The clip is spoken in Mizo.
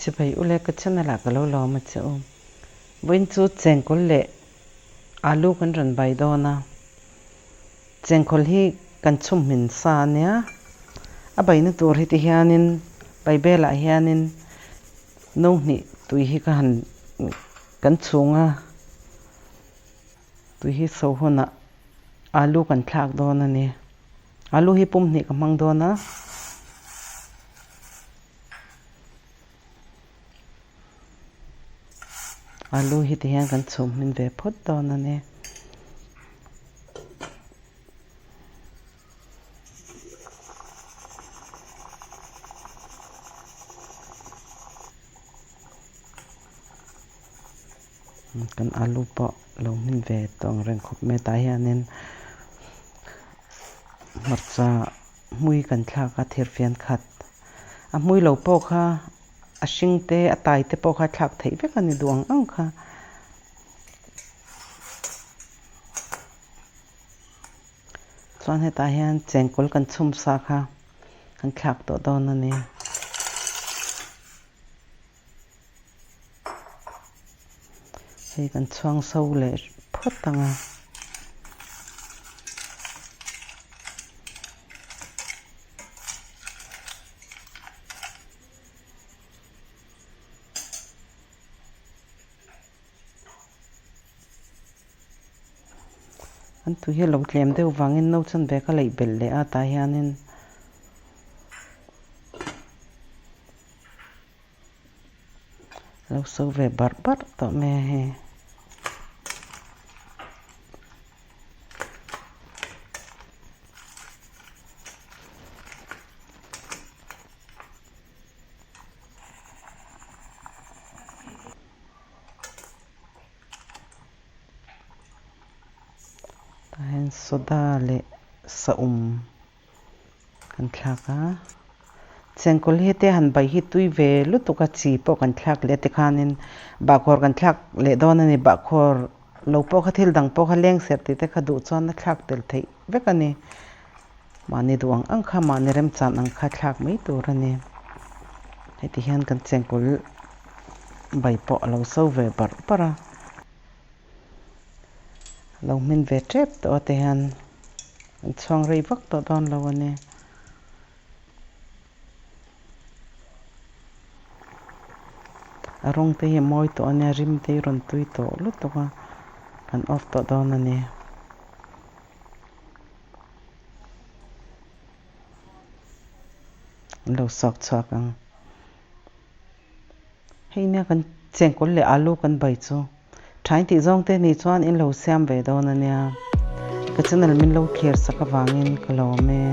Chibai ule ka channel ah ka lo lawm a che u. Vawiin chu chengkawl leh alu kan rawn bai dawn a. Chengkawl hi kan chhum hmin sa a nia. A baina tur hi ti hianin Bible ah hianin no hnih tui hi ka han kan chhung a. Tui hi so hunah alu kan thlak dawn a ni. Alu hi pum hnih ka hmang dawn a. Alu hi ti hian kan chhum hmin ve phawt dawn a ni. Kan alu pawh lo hmin ve tawh ang reng khawp mai tah hianin hmarcha hmui kan thlak a thirfian khat a hmui lo pawh kha a hring te a tai te pawh kha thlak theih vek a ni duh ang ang kha. Chuan hetah hian chengkawl kan chhum sa kha kan thlak tawh dawn a ni. Hei kan chhuang so leh phawt ang a. An tui hi a lo tlem deuh vangin no chan ve ka leih belh leh a tah hianin lo so ve barh barh tawh mai a hei. Tah hian soda leh saum kan thlak a chengkawl hi hetia han bai hi tui ve lutuk a chi pawh kan thlak leh a tikhanin bahkhawr kan thlak leh dawn a ni bahkhawr lo pawh kha thil dang pawh kha leng serh tih te kha duh chuan a thlak tel theih vek a ni mahni duh ang ang kha mahni remchan ang kha thlak mai tur a ni heti hian kan chengkawl bai pawh a lo so ve barh barh a lo hmin ve tep tawh a ti hian an chhuang rei vak tawh dawn lo a ni. A rawng te hi a mawi tawh a nia rim te hi rawn tui tawh lutuk a kan off tawh dawn a ni. An lo sawk chhuak ang. Hei nia kan chengkawl leh alu kan bai chu thain tih zawng te ni chuan in lo siam ve dawn a nia. Ka channel min lo thlir sak avangin ka lawm e.